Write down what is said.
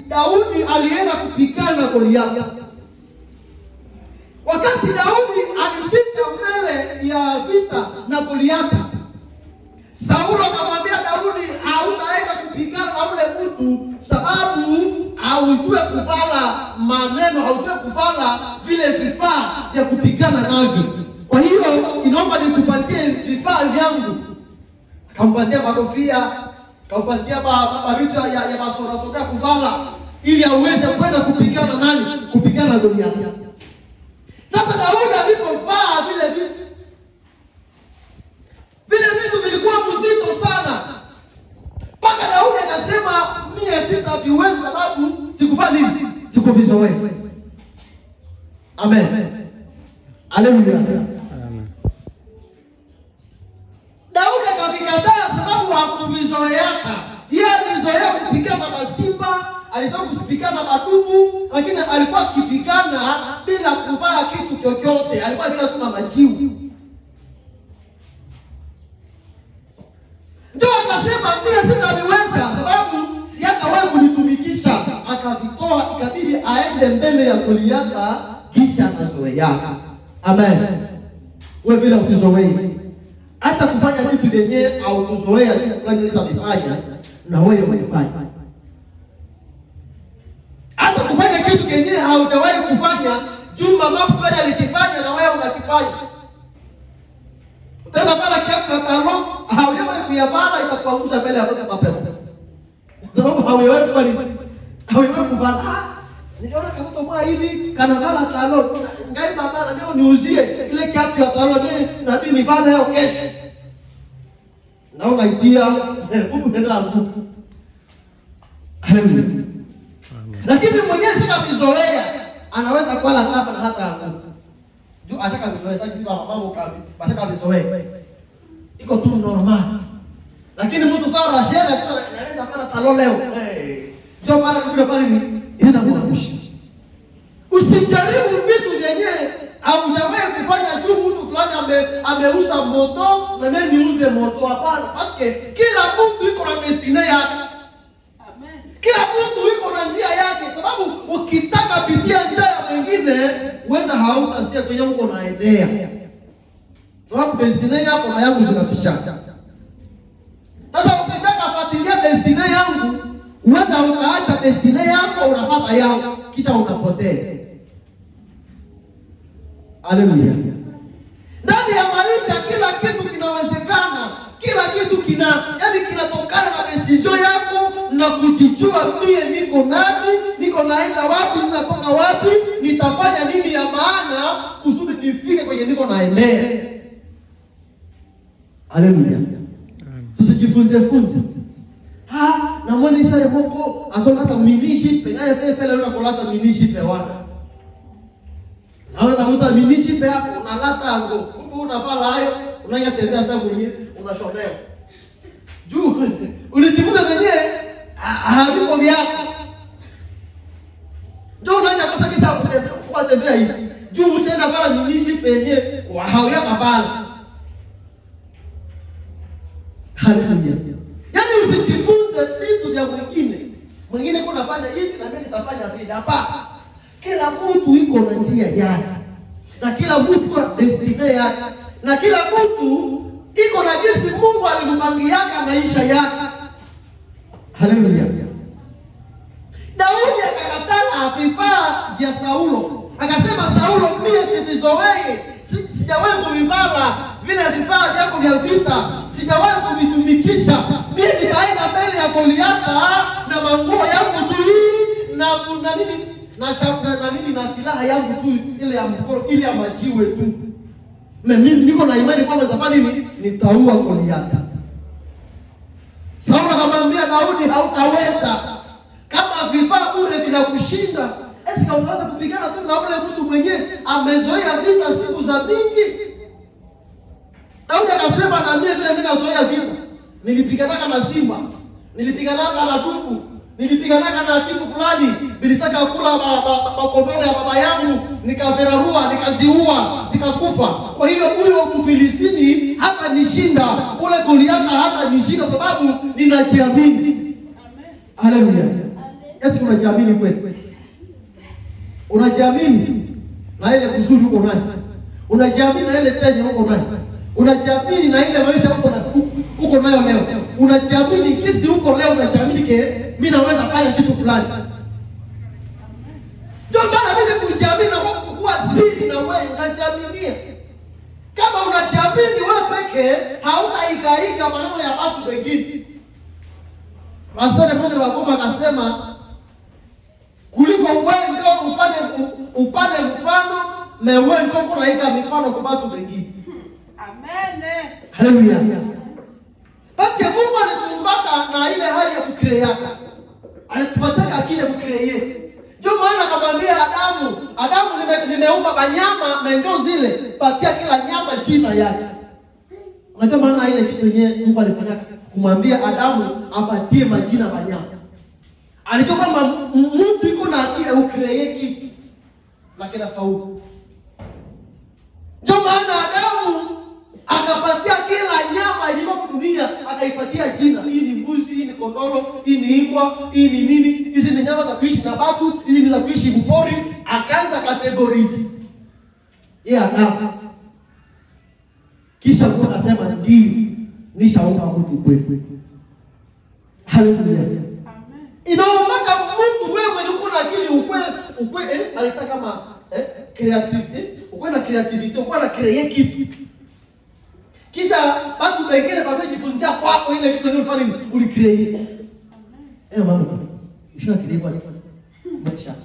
Daudi alienda kupigana na Goliathi. Wakati Daudi alifika mbele ya vita na Goliathi, Saulo akamwambia Daudi, hautaenda kupigana na ule mtu sababu haujue kuvala maneno, haujue kuvala vile vifaa vya kupigana navyo. Kwa hiyo inaomba nikupatie vifaa vyangu. Akampatia makofia, akampatia mavitu ya masorasoka kuvala ili aweze kwenda kupigana nani? Kupigana na Goliathi. Sasa Daudi alipovaa vile vitu, vile vitu vilikuwa mzito sana, mpaka Daudi akasema mie sitaviweza, sababu sikuvaa nini, sikuvizoea. Amen, haleluya. Amen. Daudi akavikataa sababu hakuvizoeaka. Yeye alizoea kupigana na masimba, alizoea kupigana na madubu, lakini alikuwa akipigana bila kuvaa kitu chochote, alikuwa akiwa tu na majivu. Ndio akasema mimi sitaliweza sababu si hata wewe kunitumikisha. Akavitoa, ikabidi aende mbele ya Goliatha kisha akazoeaka. Amen. Wewe bila usizoee hata kufanya vitu vyenye au kuzoea kitu fulani ulishafanya na wewe uifanye. Hata kufanya kitu kenye haujawahi kufanya, juu mama fulani alikifanya na wewe unakifanya. Utaenda pala kiatu ya talo, haujawahi kuyavala, itakuangusha mbele ya watu mapema. Sababu haujawahi kufanya nini? Haujawahi kuvala. Ah, niliona katoto mwa hivi kanavala talo, ngai baba na leo niuzie ile kiatu ya talo, mimi nabidi nivale leo kesho. Naona itia huku nenda anguka. Haleluya. Amen. Lakini mwenyewe sikavizoea, anaweza kuala hapa na hata anguka. Juu ashakavizoea, sasa sisi mambo kavi, ashakavizoea. Iko tu normal. Lakini mtu sawa Rashel sasa naenda pala talo leo. Eh. Ndio maana kuna pale ni inaenda kuangusha. Usijaribu vitu vyenye haujawahi kufanya juu mtu fulani ameuza moto na mimi niuze moto. Hapana, paske kila mtu iko na destiny yake. Kila mtu iko na njia yake, sababu ukitaka pitia njia ya mwingine wenda hautatia kwenye uko naendea, sababu destiny yako na yangu zinapishana. Sasa ukitaka fuatilia destiny yangu, wenda ukaacha destiny yako unafuata yangu, kisha unapotea. Haleluya! Ndani ya maisha kila kitu kinawezekana, kila kitu kina yani kinatokana na decision yako na kujijua, mie niko nani, niko naenda wapi, ninatoka wapi, nitafanya nini ya maana kusudi nifike kwenye niko naendea. Haleluya! Amen. Tusijifunze funze. Ha, namoni sare moko azolata mini-jupe naye pe pele na kolata mini-jupe wana. Naona nauza mini-jupe yako unalata yango. Kumbe unavala hayo, unaanza tembea sasa mwenyewe unashonewa. Juu ulijifunza mwenyewe haviko vyako. Ndio unaanza kosa kisa kutembea tembea hivi. Juu utaenda pala mini-jupe yenyewe hauya kavala. Haleluya. Yaani usijifunze vitu vya mwingine. Mwingine kuna fanya hivi na mimi nitafanya vile. Hapana. Kila mtu iko na njia yake. Na kila mtu iko na destiny yake. Na kila mtu iko na jinsi Mungu alimpangiaka maisha yake. Haleluya. Daudi akakataa vifaa vya Saulo. Akasema Saulo, mimi sivizoei, sijawahi kuvivala vile vifaa vyako vya vita, sijawahi kuvitumikisha. Mimi nitaenda mbele ya Goliatha na manguo yangu tu hii na nini na na nini na silaha yangu tu ile ya mkono, ile ya majiwe tu. Na mimi niko na imani kwamba nitafanya nini? Nitaua Goliatha. Saulo akamwambia Daudi, hautaweza. Kama vifaa bure vinakushinda, eske unaweza kupigana tu na ule mtu mwenyewe amezoea vita siku za mingi? Daudi akasema, na mimi vile mimi nazoea vita. Nilipiganaka na simba, nilipiganaka na dubu, nilipiganaka na kitu fulani, nilitaka kula makondoo ya baba yangu, nikavirarua, nikaziua, zikakufa. Kwa hiyo huyo Mfilistini hata nishinda, ule Goliatha hata nishinda, sababu ninajiamini. Amen. Haleluya. Amen. Esi unajiamini kweli? Unajiamini na ile kuzuri uko nayo? Unajiamini na ile tenye uko nayo? Unajiamini na ile maisha uko nayo leo? Unajiamini kisi uko leo, unajiamini que mimi naweza fanya kitu fulani? Ndio maana mimi kujiamini na kuwa siri na wewe unajiaminia. Kama unajiamini wewe peke, hautaikaika maneno ya watu wengine. Pastor mmoja wa Goma akasema kuliko wewe ndio ufanye upane mfano na wewe ndio unaika mifano kwa watu wengine. Amen. Haleluya. Basi Mungu alituumbaka na ile hali ya kucreate. Alitupatia akili ya kucreate. Ndio maana akamwambia Adamu, "Adamu, nimeumba banyama na ndio zile, patia kila nyama jina yake." Unajua maana ile kitu yenyewe Mungu alifanya kumwambia Adamu apatie majina banyama. Alijua kwamba mtu iko na akili ya kucreate kitu lakini afaulu. Ndio maana Adamu akapatia kila nyama iliyoko dunia akaipatia jina. Hii ni mbuzi, hii ni kondolo, hii ni imbwa, hii ni nini, hizi ni nyama za kuishi na batu, hizi ni za kuishi mpori. Akaanza categories yeye Adamu. Kisha Mungu akasema, ndio nishaumba mtu kweli. Haleluya. Amen. Inaomaka mtu wewe mwenye uko na akili ukwe alita kama creative, ukwe na creativity, ukwe na create kitu. Kisha watu wengine watajifunzia kwako ile kitu ulifanya nini? Ulicreate. Mama, usha create kwa maisha.